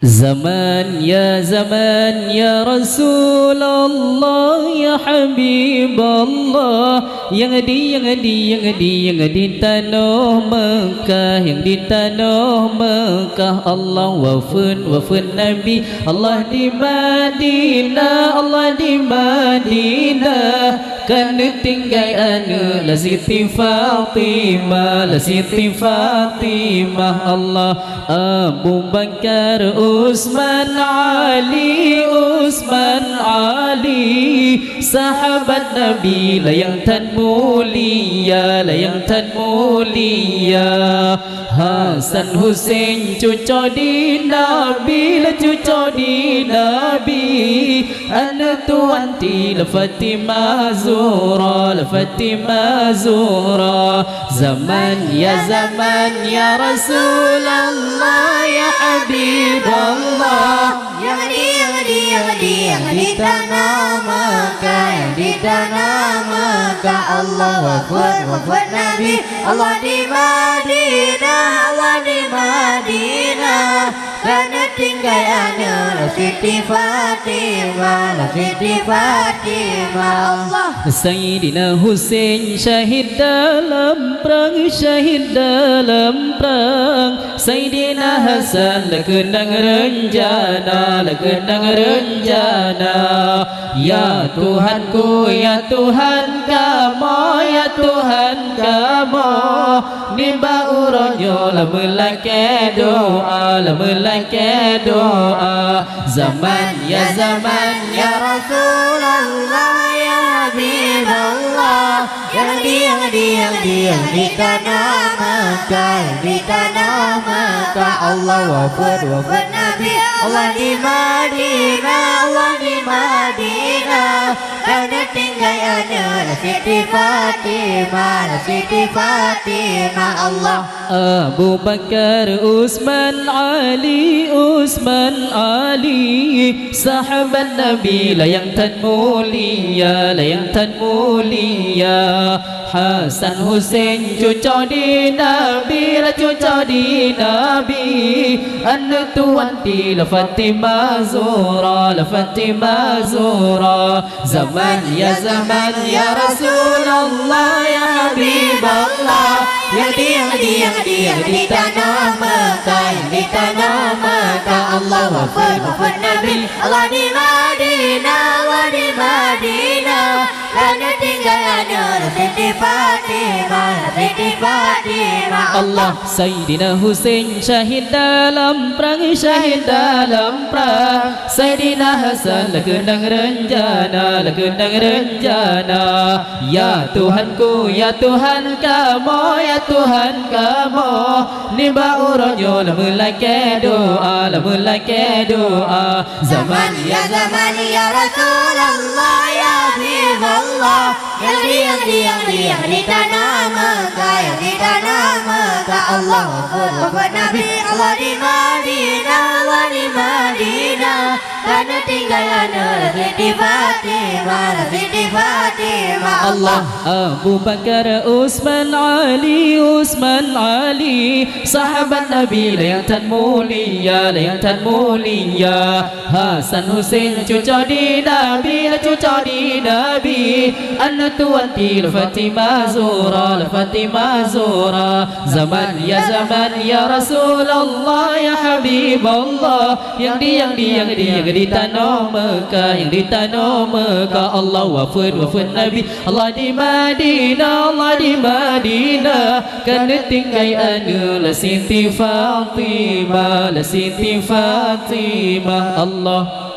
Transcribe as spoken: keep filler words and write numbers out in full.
Zaman ya zaman ya Rasulullah ya Habiballah, nyang di, nyang di, nyang di, nyang di tanoh Mekah, nyang di tanoh Mekah. Allah wafeuet, wafeuet Nabi, Allah di Madinah, Allah di Madinah. Ka neutinggai aneuk lé Siti Fatimah, lé Siti Fatimah. Allah Abu Bakar, Utsman, Ali, Utsman, Ali, sahabat Nabi lé nyang that mulia, lé nyang that mulia. Hasan Husein cuco di Nabi, lé cuco di Nabi. Aneuk tuan ti lé Fatimah Zuhra, lé Fatimah Zuhra. Zaman ya zaman ya Rasulullah ya Habiballah. Nyang di, nyang di, nyang di, nyang di tanoh Mekah, nyang di tanoh Mekah. Allah wafeuet, wafeuet Nabi, Allah di Madinah, Allah di Madinah. Ka neutinggai aneuk lé Siti Fatimah, lé Siti Fatimah. Allah. Saidina Husein syahid dalam prang, syahid dalam prang. Saidina Hasan lé keunong reunjana, lé keunong reunjana. Ya Tuhanku, ya Tuhan kamoe, ya Tuhan kamoe, nibak uroe nyoe lôn meulakée doa, lôn meulakée doa. Zaman ya zaman ya Rasulullah ya Habiballah. Nyang di, nyang di, nyang di, nyang di tanoh Mekah, nyang di tanoh Mekah. Allah wafeuet, wafeuet Nabi, Allah di Madinah, Allah di Madinah. Ka neutinggai aneuk lé Siti Fatimah, lé Siti Fatimah. Allah. Abu Bakar, Utsman, Ali, Utsman, Ali, sahabat Nabi lé nyang that mulia, lé nyang that mulia. Hasan Husein cuco di Nabi, lé cuco di Nabi. Aneuk tuan ti lé Fatimah Zuhra, lé Fatimah Zuhra. Zaman ya zaman ya Rasulullah ya Habiballah. Nyang di, nyang di, nyang di, nyang di tanoh Mekah, nyang di tanoh Mekah. Allah wafeuet, wafeuet Nabi, Allah di Madinah, Allah di Madinah. Ka neutinggai aneuk lé Siti Fatimah, lé Siti Fatimah. Allah. Saidina Husein syahid dalam prang, syahid dalam prang. Saidina Hasan lé keunong reunjana, lé keunong reunjana. Ya Tuhanku, ya Tuhan kamoe, ya Tuhan kamoe, nibak uroe nyoe lôn meulakée doa, lôn meulakée doa. Zaman ya zaman ya Rasulullah ya Habiballah. Nyang di, nyang di, nyang di, nyang di tanoh Mekah, nyang di tanoh Mekah. Allah wafeuet, wafeuet Nabi, Allah di Madinah, Allah di Madinah. Ka neutinggai aneuk lé Siti Fatimah, lé Siti Fatimah. Allah. Abu Bakar, Utsman, Ali, Utsman, Ali, sahabat Nabi lé nyang that mulia, lé nyang that mulia. Hasan Husein cuco di Nabi, lé cuco di Nabi. Aneuk tuan ti lé Fatimah Zuhra, lé Fatimah Zuhra. Zaman ya zaman ya Rasulullah ya Habiballah. Nyang di, nyang di, nyang di, nyang di tanoh Mekah, nyang di tanoh Mekah. Allah wafeuet, wafeuet Nabi, Allah di Madinah, Allah di Madinah. Ka neutinggai aneuk lé Siti Fatimah, lé Siti Fatimah. Allah.